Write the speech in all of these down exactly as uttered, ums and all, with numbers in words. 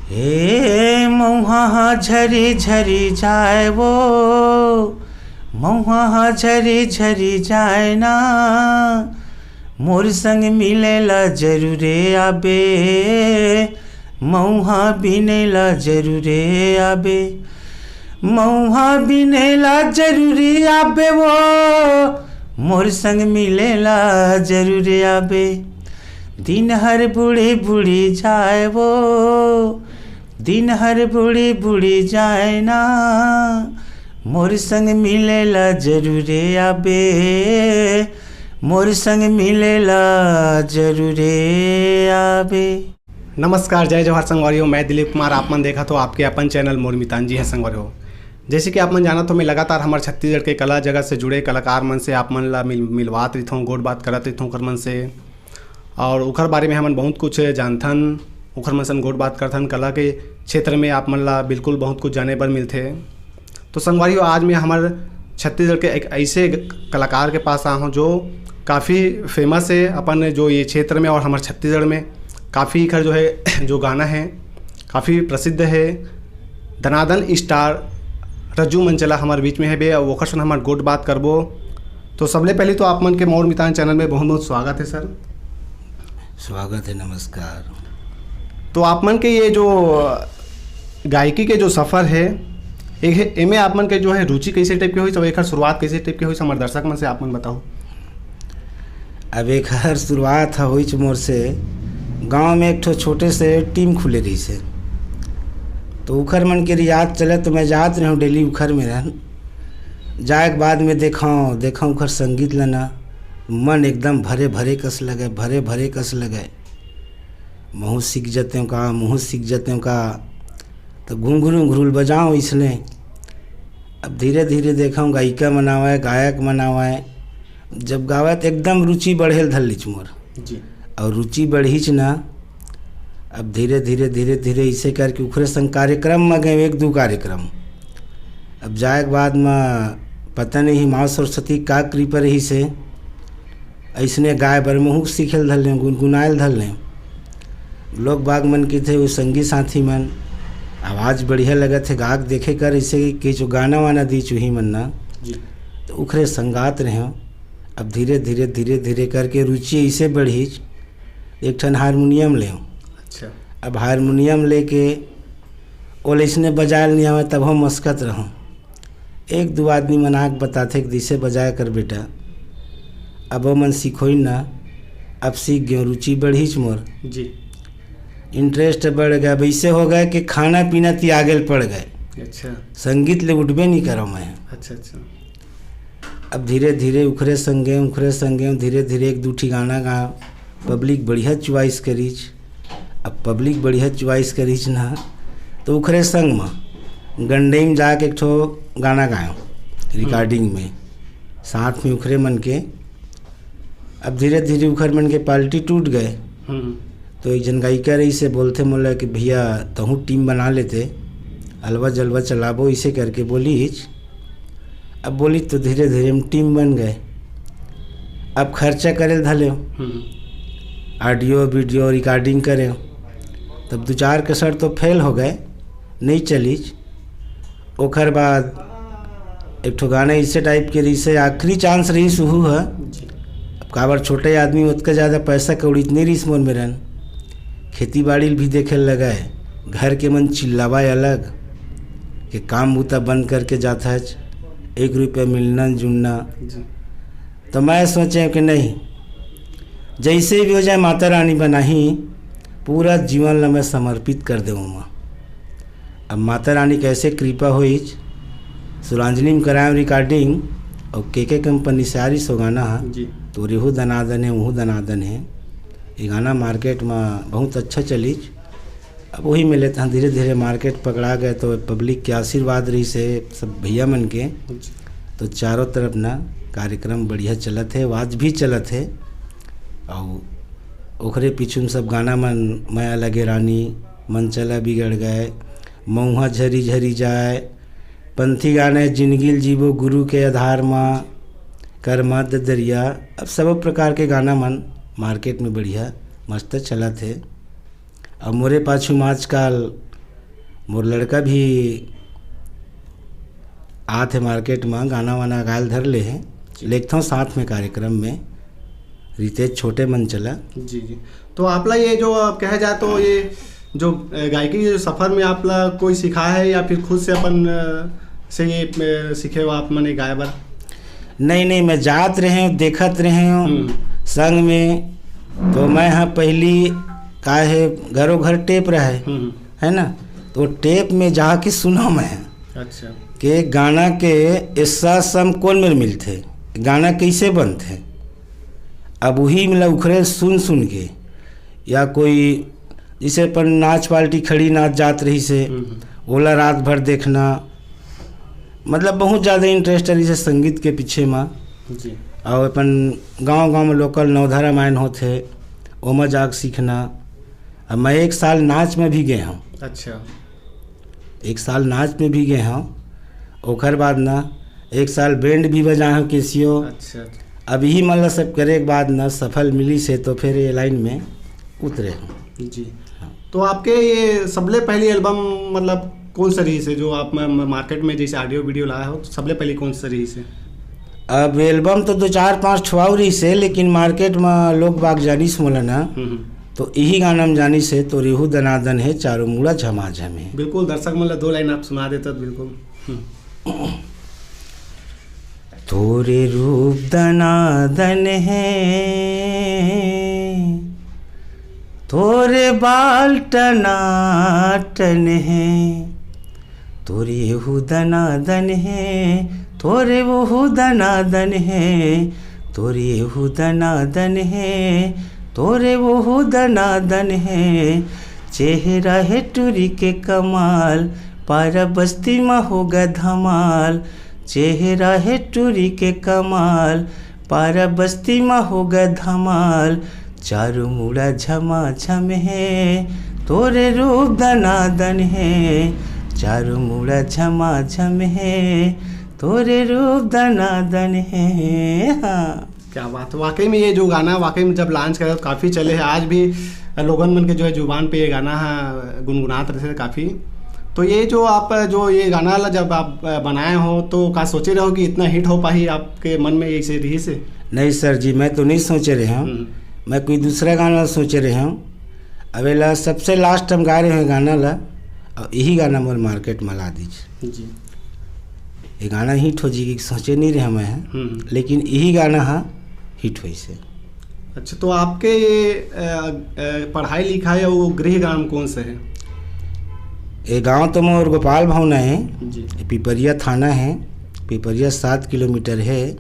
हे मउहा हा झरी झरी जाए वो, मउहा हा झरी झरी जाए ना, मोर संग मिले ला जरूरे आबे, मउहा बिने ला जरूरे आबे, मउहा बिने ला जरूरे आबे वो, मोर संग मिले ला जरूरे आबे। दिन हर बूढ़ी बूढ़ी जाए वो, दिन हर बूढ़ी बूढ़ी जाए ना, मोर संग मिले ला जरूरे आबे, मोर संग मिले ला जरूरे आबे। नमस्कार, जय जोहार संगवारी हो, मैं दिलीप कुमार। आप मन देखत हो आपके अपन चैनल मोर मितान जी है संगवारी हो। जैसे कि आप मन जानत हो, मैं लगातार हमर छत्तीसगढ़ के कला जगत से जुड़े कलाकार मन से आप मन ला मिल मिलवात रहिथों, गोठ बात करत रहिथों ओकर मन से, और ओकर बारे में हमन बहुत कुछ जानथन, ओकर मन सन गोठ बात करथन। कला के क्षेत्र में आप मन ला बिल्कुल बहुत कुछ जाने बर मिलथे। तो संगवारी हो, आज मैं हमर छत्तीसगढ़ के एक ऐसे ग-, कलाकार के पास आए हों जो काफ़ी फेमस है अपन जो ये क्षेत्र में और हमर छत्तीसगढ़ में। काफ़ी एकर जो है जो गाना है काफ़ी प्रसिद्ध है। दनादन स्टार रज्जू मंचला हमर बीच में है बे, अब ओकर सन हमन गोठ बात करबो। तो सबले पहले तो आप मन के मोर मितान चैनल में बहुत बहुत स्वागत है सर। स्वागत है, नमस्कार। तो आप मन के ये जो गायकी के जो सफ़र है, एक है, एमे आप मन के जो है रुचि कैसे टाइप के होइस, और एकर शुरुआत कैसे टाइप के होइस, हमर दर्शक मन से आप मन बताओ। अब एकर शुरुआत ह होइच मोर से, गांव में एक ठो छोटे से टीम खुले रहिस हे, तो उखर मन के रियाज चले, तो मैं जात रहूं डेली उखर में रहन। जाए के बाद में देखा देखा उखर संगीत ल ना, मन एकदम भरे भरे कस लगे, भरे भरे कस लगे। महूँ सीख जतेंव का, महूँ सीख जतेंव का, तो घुंघरू घुरुल बजाओ इसने। अब धीरे धीरे देखा गायिका मन आवय, गायक मन आवय, जब गावय त एकदम रुचि बढ़े ल धर लिच मोर। जी। और रुचि बढ़िच ना, अब धीरे धीरे धीरे धीरे इसे करके उखरे संग कार्यक्रम म गए, एक दू कार्यक्रम। अब जाए के बाद म पता नहीं माँ सरस्वती का कृपा रहिस हे, अइसने गाए बर महूँ सीखे ल धर लें, गुनगुनाए ल धर लें। लोग बाग मन कहिथे, वो संगी साथी मन, आवाज़ बढ़िया लगत हे, गा के देखे कर, इसे कि जो गाना वाना दी चुही मन ना, जी। तो उखरे संगात रहे। अब धीरे धीरे धीरे धीरे करके रुचि ऐसे बढ़िच, एक ठन हारमोनियम लेव। अच्छा। अब हारमोनियम लेके ओला इसने बजाए ल नहीं आवे, तब हम मस्कत रहूँ। एक दू आदमी मन आके बताथे कि दिसे बजाए कर बेटा, अब ओमन सिखोइन ना, अब सीख गयो, रुचि बढ़िच मोर। जी। इंटरेस्ट बढ़ गया, अब ऐसे हो गए कि खाना पीना त्यागे ल पड़ गए। अच्छा। संगीत ले उठबे नहीं करो मैं। अच्छा, अच्छा। अब धीरे धीरे उखरे संगे, उखरे संगे, धीरे धीरे एक दू ठी गाना गा, पब्लिक बढ़िया चॉइस करिच। अब पब्लिक बढ़िया चॉइस करिच ना, तो उखरे संग म गंडई म जाके एक ठो गाना गायो रिकॉर्डिंग में, साथ में उखरे मन के। अब धीरे धीरे उखर मन के पार्टी टूट गए। हम्म। तो एक जन गायिका रहिस हे, बोलथे मोला कि भैया तहूँ टीम बना लेते, अलवा जलवा चलाबो, इसे करके बोलिच। अब बोलिच तो धीरे धीरे हम टीम बन गए। अब खर्चा करे ल धलेव, हम्म। ऑडियो वीडियो रिकॉर्डिंग करेव, तब दू चार कैसेट तो फेल हो गए, नहीं चलिच। ओकर बाद एक ठो गाना इसे टाइप के रहिस हे, आखिरी चांस रहिस उहू ह। जी। अब काबर छोटे आदमी, ओतका ज़्यादा पैसा कौड़ी नहीं रहिस मोर मेरन। खेती बाड़ी ल भी देखे ल लगय, घर के मन चिल्लावय अलग कि काम बूता बंद करके जाथच, एक रुपया मिलना जुड़ना। जी। तो मैं सोचे कि नहीं, जैसे भी हो जाए, माता रानी बनाही, पूरा जीवन ला मैं समर्पित कर देवों मैं। अब माता रानी कैसे कृपा होइच, सुरांजलि में कराएव रिकॉर्डिंग, और के के कंपनी से आरिस ओ गाना ह, जी। तो रेहू दनादन हे, उहू दनादन हे। ये गाना मार्केट में बहुत अच्छा चलिच। अब वही में लेते हैं, धीरे धीरे मार्केट पकड़ा गए, तो पब्लिक के आशीर्वाद रहिस हे सब भैया मन के, जी। तो चारों तरफ ना कार्यक्रम बढ़िया चलत हे, आज भी चलत हे। और ओकरे पीछू में सब गाना मन, मया लगे रानी, मन चला बिगड़ गए, मऊहा झरी झरी जाए, पंथी गाने, जिंदगी ल जीबो गुरु के आधार मा, कर मद दरिया। अब सब प्रकार के गाना मन मार्केट में बढ़िया मस्त चलत हे। अब मोरे पाछू में आजकल मोर लड़का भी आत हे मार्केट म, गाना वाना गायल धर ले हे। लेगथंव साथ में कार्यक्रम में, रितेश छोटे मन चला। जी, जी। तो आप ला ये जो, अ, कहा जाए तो ये जो, अ, गायकी के जो सफर में आप ला कोई सिखाए हे या फिर खुद से अपन, अ, से ये, अ, सीखे हो आप मन ये गाए बर? नहीं, नहीं, मैं जात रहे हंव, देखत रहे हंव हम्म। संग में। तो मैं ह पहली का हे, घरों घर टेप रहे, हम्म। है ना, तो टेप में जाके सुना मैं अच्छा। के गाना के एस्सा सम कोन मेर मिलथे, गाना कैसे बनथे। अब वही मतलब उखरे सुन सुन के, या कोई जैसे अपन नाच पार्टी खड़ी नाच जात रहिसे, हम्म। ओला रात भर देखना, मतलब बहुत ज़्यादा इंटरेस्ट रहिस हे संगीत के पीछे म। जी। अउ अपन गांव-गांव में लोकल नवधा रामायण होथे, ओमा जाके सीखना। अब मैं एक साल नाच में भी गे हंव। अच्छा। एक साल नाच में भी गे हंव, ओकर बाद ना एक साल बैंड भी बजाए हंव, कैसियो। अच्छा। अब इही मन ला सब करे के बाद ना सफल मिलिस हे, तो फिर ये लाइन में उतरे हंव। जी। हाँ। तो आपके ये सबले पहली एल्बम मतलब कौन सा रहिस हे जो आप म-, म-, मार्केट में जैसे ऑडियो वीडियो लाए हो, तो सबले पहली कौन सा रहिस हे? अब एल्बम तो दो चार पांच ठो अउ रहिस हे, लेकिन मार्केट में लोग बाग जानिस मोला ना, हम्म, हम्म। तो इही गाना में जानिस हे, तो रेहू दनादन हे, चारों मुड़ा झमाझम हे। बिल्कुल, दर्शक मन ला दो लाइन आप सुना देते तो बिल्कुल। हम्म। तोरे रूप दनादन हे, तोरे बाल टनाटन हे, तोरे एहू दनादन हे, तोरे ओहू दनादन हे, तोरे एहू दनादन हे, तोरे ओहू दनादन हे। चेहरा हे टूरी के कमाल, पारा बस्ती म होगा धमाल। चेहरा हे टूरी के कमाल, पारा बस्ती म होगा धमाल। चारों मुड़ा झमाझम हे, तोरे रूप दनादन हे। चारों मुड़ा झमाझम हे, तोरे रूप दनादन हे। हाँ। क्या बात है, वाकई में ये जो गाना वाकई में जब लॉन्च करे तो काफ़ी चले हे, आज भी लोगन मन के जो है जुबान पे ये गाना है गुनगुनात रहते थे काफ़ी। तो ये जो आप जो ये गाना ला जब आप बनाए हो तो का सोचे रहो कि इतना हिट हो पाही, आपके मन में ऐसे रहिस हे? नहीं सर जी, मैं तो नहीं सोचे रहे हूँ। हम्म। मैं कोई दूसरा गाना सोचे रहे हूँ। अब एला सबसे लास्ट हम गा रहे हैं गाना ला, और यही गाना मोर मार्केट में ला दीजिए। जी। ये गाना हिट हो जी, सोचे नहीं रहे मैं, हम्म। लेकिन यही गाना हा हिट होइस हे। अच्छा, तो आपके ये, अ, अ, पढ़ाई लिखाई और वो गृह गांव कौन से है? ये गांव तो मोर गोपाल भावना है, जी। ये पिपरिया थाना है, पिपरिया सात किलोमीटर है।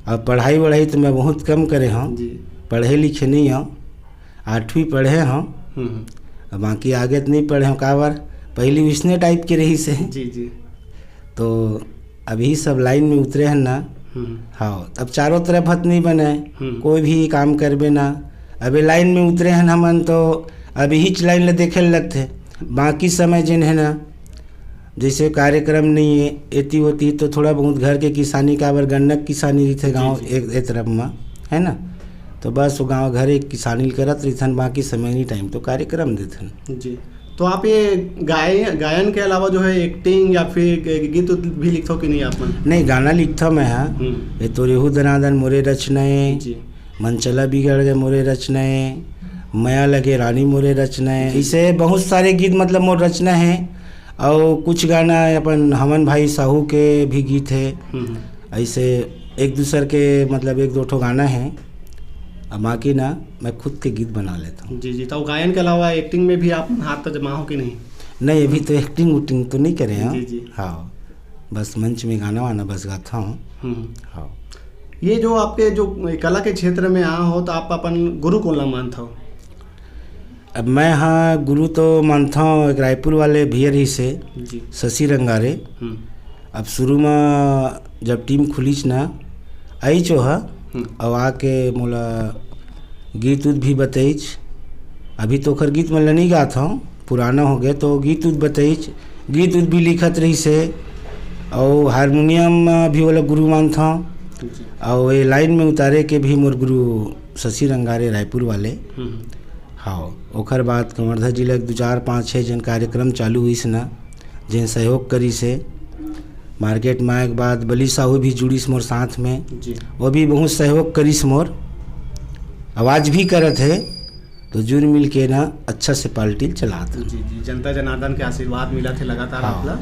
अब पढ़ाई वढ़ाई तो मैं बहुत कम करे हूँ, जी। पढ़े लिखे नहीं हूँ, आठवीं पढ़े हूँ। हम्म। अब बाकी आगे तो नहीं पढ़े हूँ, काबर पहली वैसने टाइप के रहिस हे। जी, जी। तो अभी सब लाइन में उतरे हन ना। हम्म। हाँ, अब चारों तरफ हत नहीं बने, हम्म। कोई भी काम करबे ना। अभी लाइन में उतरे हन हमन तो अभी हिच लाइन ले देखे लगथे। बाकी समय जेन है ना, जैसे कार्यक्रम नहीं है, एती ओती तो थोड़ा बहुत घर के किसानी, काबर गन्ना के किसानी रहिथे जी, गाँव जी। एक, एक तरफ में, है ना? तो बस वो गाँव घर एक किसानी करत रहिथन, बाकी समय नहीं टाइम तो कार्यक्रम देथन। जी। तो आप ये गाय-, गायन के अलावा जो है एक्टिंग या फिर ग-, गीत उत भी लिखते हो कि नहीं आप मन? नहीं, गाना लिखता मैं, हाँ। हम्म। ये तो रेहू दनादन मोरे रचनाएं, जी। मन चला बिगड़ गए मोरे रचनाएं, मया लगे रानी मोरे रचनाएं, जी। इसे बहुत सारे गीत मतलब मोर रचना है। और कुछ गाना अपन हमन भाई साहू के भी गीत है। हम्म। ऐसे एक दूसर के मतलब एक दो ठो गाना है। अब बाकी ना मैं खुद के गीत बना लेता हूँ। जी, जी। तो गायन के अलावा एक्टिंग में भी आप हाथ तो जमा हो कि नहीं? नहीं, अभी तो एक्टिंग उटिंग तो नहीं करे हैं। जी, जी। हाँ, बस मंच में गाना वाना बस गाता हूँ। हम्म। हाँ। ये जो आपके जो कला के क्षेत्र में आ हो तो आप अपन गुरु कोन ला मानत हो? अब मैं हाँ गुरु तो मानता हूँ एक रायपुर वाले भैया रहिस हे, जी। शशि रंगारे। हम्म। अब शुरू में जब टीम खुलिस ना, आइच ओहा, हम्म। अब आके मोला गीत उत भी बताइच। अभी तो ओखर गीत मन ल नहीं गात हूँ, पुराना हो गया, तो गीत उत बताइच, गीत उत भी लिखत रहिस हे, और हारमोनियम में भी ओला गुरु मानत हूँ, जी। और ये लाइन में उतारे के भी मोर गुरु शशि रंगारे रायपुर वाले। हम्म। हाँ, ओकर बाद कवर्धा जिला के दू चार पाँच छः जन कार्यक्रम चालू होइस ना, जेन सहयोग करिस हे। मार्केट में आए के बाद बली साहू भी जुड़िस मोर साथ में, जी। वो भी बहुत सहयोग करिस मोर, आवाज भी करत हे। तो जुल मिल के ना अच्छा से पार्टी चलात हन। जी, जी, जनता जनार्दन के आशीर्वाद मिलत हे लगातार हाँ। आप ला।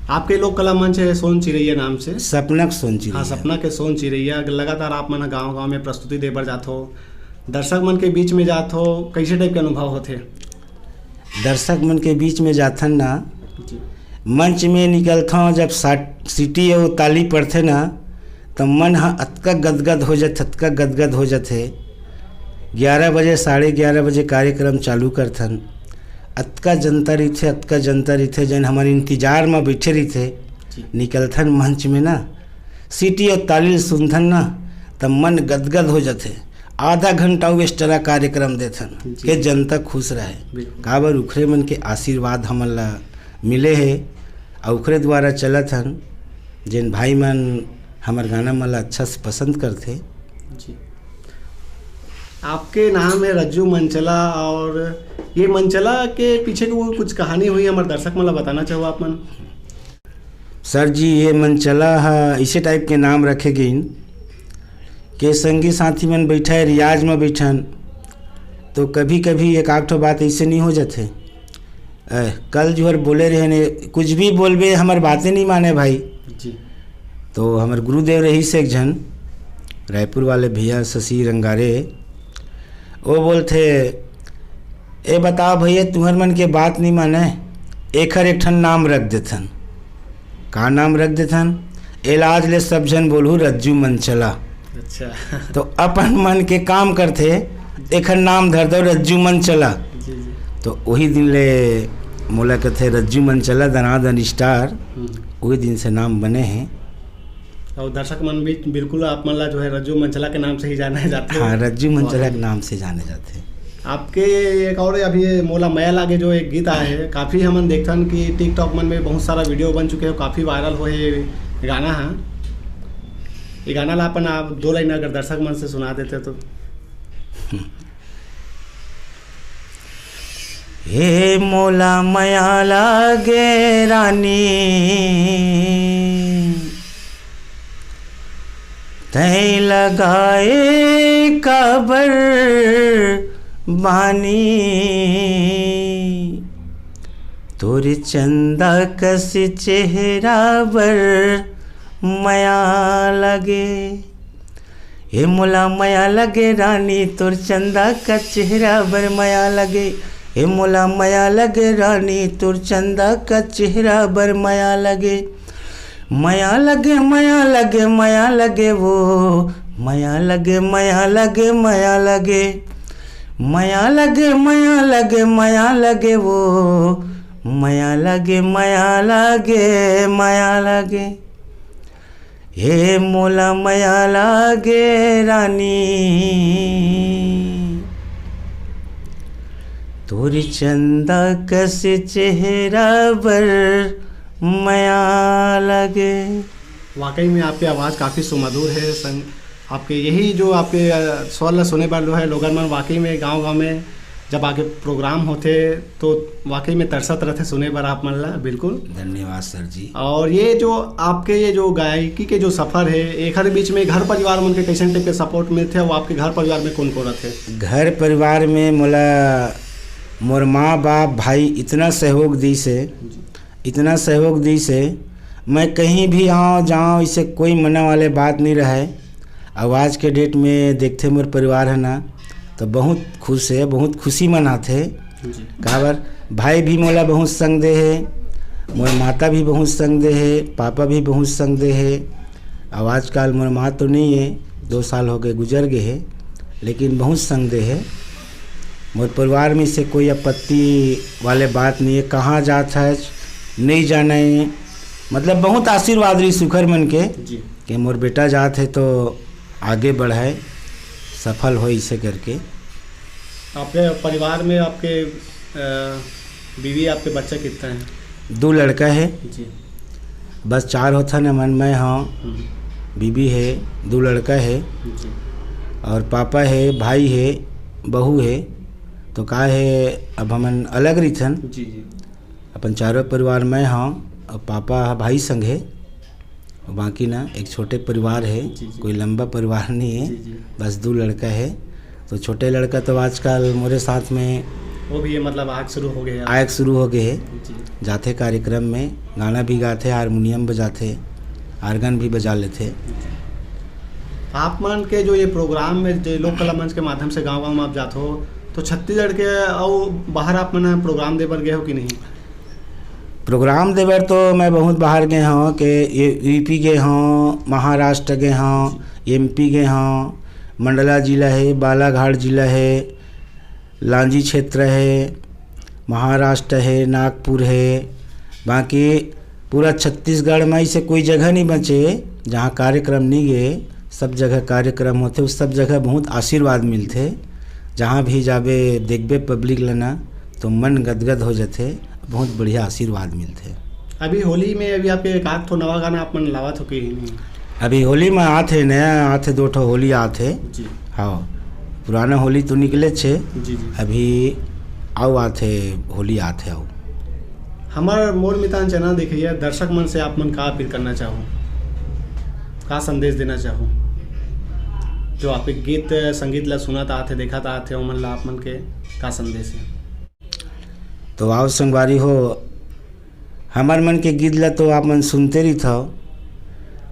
आपके लोक कला मंच हे सोन चिरैया नाम से। सपना के सोन हाँ, चिरैया। सपना के सोन चिरैया। लगातार आप मन गांव-गांव में प्रस्तुति दे बर जात हो, दर्शक मन के बीच में जात हो, कैसे टाइप के अनुभव होथे? दर्शक मन के बीच में जाथन ना, जी। मंच में निकलथव, जब साट-, सीटी अउ ताली पड़थे ना, त मन ह अतका गदगद हो जाथे, अतका गदगद हो जाथे। ग्यारह बजे, साढ़े ग्यारह बजे कार्यक्रम चालू करथन, अतका जनता रहिथे, अतका जनता रहिथे, जेन हमर इंतजार म बइठे रहिथे। जी। निकलथन मंच में ना, सीटी अउ ताली ल सुनथन ना, त मन गदगद हो जाथे। आधा घंटा अउ extra कार्यक्रम देथन, जी। के जनता खुश रहे। बिल्कुल। काबर उखरे मन के आशीर्वाद हमन ला मिले हे, अउ उखरे द्वारा चलत हन, जेन भाई मन हमर गाना मन ला अच्छा से पसंद करथे। जी। आपके नाम है रज्जू मंचला, और ये मंचला के पीछे के वो कुछ कहानी हुई, हमर दर्शक मन ला बताना चाहो आप मन? सर जी, ये मंचला ह इसे टाइप के नाम रखे गइन के संगी साथी मन बैठा है, रियाज में बैठन, तो कभी-कभी एक आध ठो बात ऐसे नहीं हो जाथे। ए, कल जो हर बोले रहे ने, कुछ भी बोलबे, हमर बातें नहीं माने भाई। जी। तो हमर गुरुदेव रहिस एक झन, रायपुर वाले भैया शशि रंगारे, वो बोलथे, "ए बताओ भैया, तुहर मन के बात नहीं माने, एखर एक ठन नाम रख देथन।" का नाम रख देथन? "एला आज ले सब झन बोलहू रज्जू मंचला।" अच्छा। तो अपन मन के काम करथे, एखर नाम धर दो रज्जू मंचला। जी, जी। तो वही दिन ले मोला कथे रज्जू मंचला दनादन स्टार, हम्म। वही दिन से नाम बने हे। और दर्शक मन भी बिल्कुल आप मन ला जो है रज्जू मंचला के नाम से ही जाने जाथे। हाँ, रज्जू मंचला वाह। के नाम से जाने जाथे। आपके एक और अभी ये मोला मया लागे जो एक गीत आए है, काफ़ी हमन देखथन कि TikTok मन में बहुत सारा video बन चुके हो, काफ़ी viral हो ये गाना है। ये गाना ला अपन आप दो line अगर दर्शक मन से सुना देते तो। हे मोला मया लागे रानी, तैं लगाए काबर बानी, तोर चंदा कस चेहरा बर मया लगे। हे मोला मया लगे रानी, तोर चंदा का चेहरा बर मया लगे। हे मोला मया लगे रानी, तोर चंदा का चेहरा बर मया लगे। मया लगे, मया लगे, मया लगे वो, मया लगे, मया लगे, मया लगे। मया लगे, मया लगे, मया लगे वो, मया लगे, मया लगे, मया लगे। हे मोला मया लागे रानी, तोर चंदा कस चेहरा बर मया लागे। वाकई में आपके आवाज़ काफ़ी सुमधुर है। संग आपके यही जो आपके, अ, स्वर ला सुने बर जो है लोगन मन वाकई में गांव-गांव में जब आके program होथे तो वाकई में तरसत रथे सुने बर आप मन ला। बिल्कुल। धन्यवाद सर जी। और ये जो आपके ये जो गायकी के जो सफ़र है, एखर बीच में घर परिवार मन के कैसन type के support मिलथे, वो आपके घर परिवार में कौन कौन रथे? घर परिवार में मोला मोर माँ बाप भाई इतना सहयोग दिस हे, जी। इतना सहयोग दिस हे, मैं कहीं भी आऊँ जाऊँ, इसे कोई मना वाले बात नहीं रहे। अब आज के date में देखथे मोर परिवार है ना, तो बहुत खुश है, बहुत खुशी मनाथे। जी। काबर भाई भी मोला बहुत संग दे हे, मोर माता भी बहुत संग दे हे, पापा भी बहुत संग दे हे। अब आजकल मोर माँ तो नहीं है, दो साल हो गए गुजर गए है, लेकिन बहुत संग दे हे। मोर परिवार में से कोई आपत्ति वाले बात नहीं है, कहाँ जात है नहीं जाना है, मतलब बहुत आशीर्वाद रही सुखर मन के जी। कि मोर बेटा जात है तो आगे बढ़ाए, सफल हो इसे करके। आपके परिवार में आपके, अ, बीवी, आपके बच्चा कितना है? दो लड़का है। जी। बस चार होथन हमन, मैं हाँ, हम्म। बीबी है, दो लड़का है, जी। और पापा है, भाई है, बहू है, तो का हे, अब हमन अलग रहिथन। जी जी। अपन चारों परिवार, मैं हव, अब पापा ह भाई संग हे, अउ बाकी ना एक छोटे परिवार हे। जी जी। कोई लंबा परिवार नहीं है। जी जी। बस दो लड़का है। तो छोटे लड़का तो आजकल मोरे साथ में वो भी ये मतलब आग शुरू हो गया। आग शुरू हो गए है। जी। जाथे कार्यक्रम में, गाना भी गाथे, हारमोनियम बजाथे, आर्गन भी बजा लेथे। आप मन के जो ये प्रोग्राम में, जो लोक कला मंच के माध्यम से गांव गांव में आप जात हो, तो छत्तीसगढ़ के अउ बाहर आप मन प्रोग्राम दे बर गए हो कि नहीं? प्रोग्राम दे बर तो मैं बहुत बाहर गए हव, के ये यूपी गए हव, महाराष्ट्र गए हव, एमपी गए हव, मंडला जिला है, बालाघाट जिला है, लांजी क्षेत्र है, महाराष्ट्र है, नागपुर है, बाकी पूरा छत्तीसगढ़ में ऐसे कोई जगह नहीं बचे जहाँ कार्यक्रम नहीं गए। सब जगह कार्यक्रम होते, उस सब जगह बहुत आशीर्वाद मिलते। जहाँ भी जाबे, देखबे पब्लिक लना, तो मन गदगद हो जाते। बहुत बढ़िया आशीर्वाद मिलते। अभी होली में अभी आपके एक आध ठो नवा गाना आप मन लावत हो कि नहीं? अभी होली में आथे, नया आथे, दो ठो होली आथे। जी। हाँ, पुराना होली तो निकले छे। जी जी। अभी आउ आथे, होली आथे आउ। हमार मोर मितान चैनल देखिए, दर्शक मन से आप मन का अपील करना चाहो, का संदेश देना चाहो, जो आप एक गीत संगीत ला सुनत आथे, देखत आथे, ओमन ला आप मन के का संदेश है? तो आओ संगवारी हो, हमर मन के गीत ला तो आप मन सुनते रहिथव,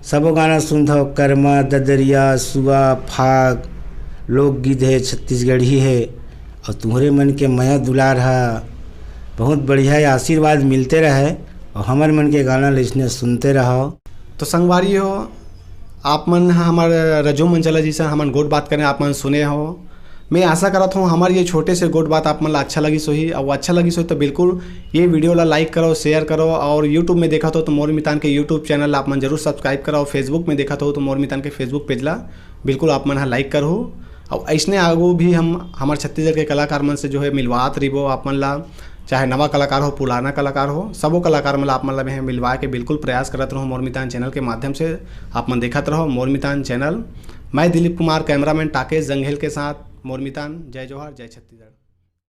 सबो गाना सुनथव, करमा, ददरिया, सुआ, फाग, लोकगीत है, छत्तीसगढ़ी है, और तुम्हरे मन के मया दुलार हा बहुत बढ़िया है, आशीर्वाद मिलते रहे और हमर मन के गाना ला इसने सुनते रहो। तो संगवारी हो, आप मन ह हमर रजो मंचला जी से हमन गोठ बात करें, आप मन सुने हो। मैं आशा करत हूँ हमार ये छोटे से गोठ बात आप मन ला अच्छा लगिस होही, और अच्छा लगिस होही तो बिल्कुल ये वीडियो ला लाइक करो, शेयर करो, और YouTube में देखत हो तो मोर मितान के YouTube चैनल ला आप मन जरूर सब्सक्राइब करो, और Facebook में देखत हो तो मोर मितान के Facebook पेज ला बिल्कुल आप मन ह लाइक करहु। और ऐसने आगू भी हम हमार छत्तीसगढ़ के कलाकार मन से जो है मिलवात रहिबो आप मन ला, चाहे नवा कलाकार हो, पुराना कलाकार हो, सबो कलाकार मन ला आप मन ला मैं मिलवा के बिल्कुल प्रयास करत रहूँ मोर मितान चैनल के माध्यम से। आप मन देखत रहो मोर मितान चैनल। मैं दिलीप कुमार, कैमरामैन टाकेश जंघेल के साथ मोर मितान। जय जोहार, जय छत्तीसगढ़।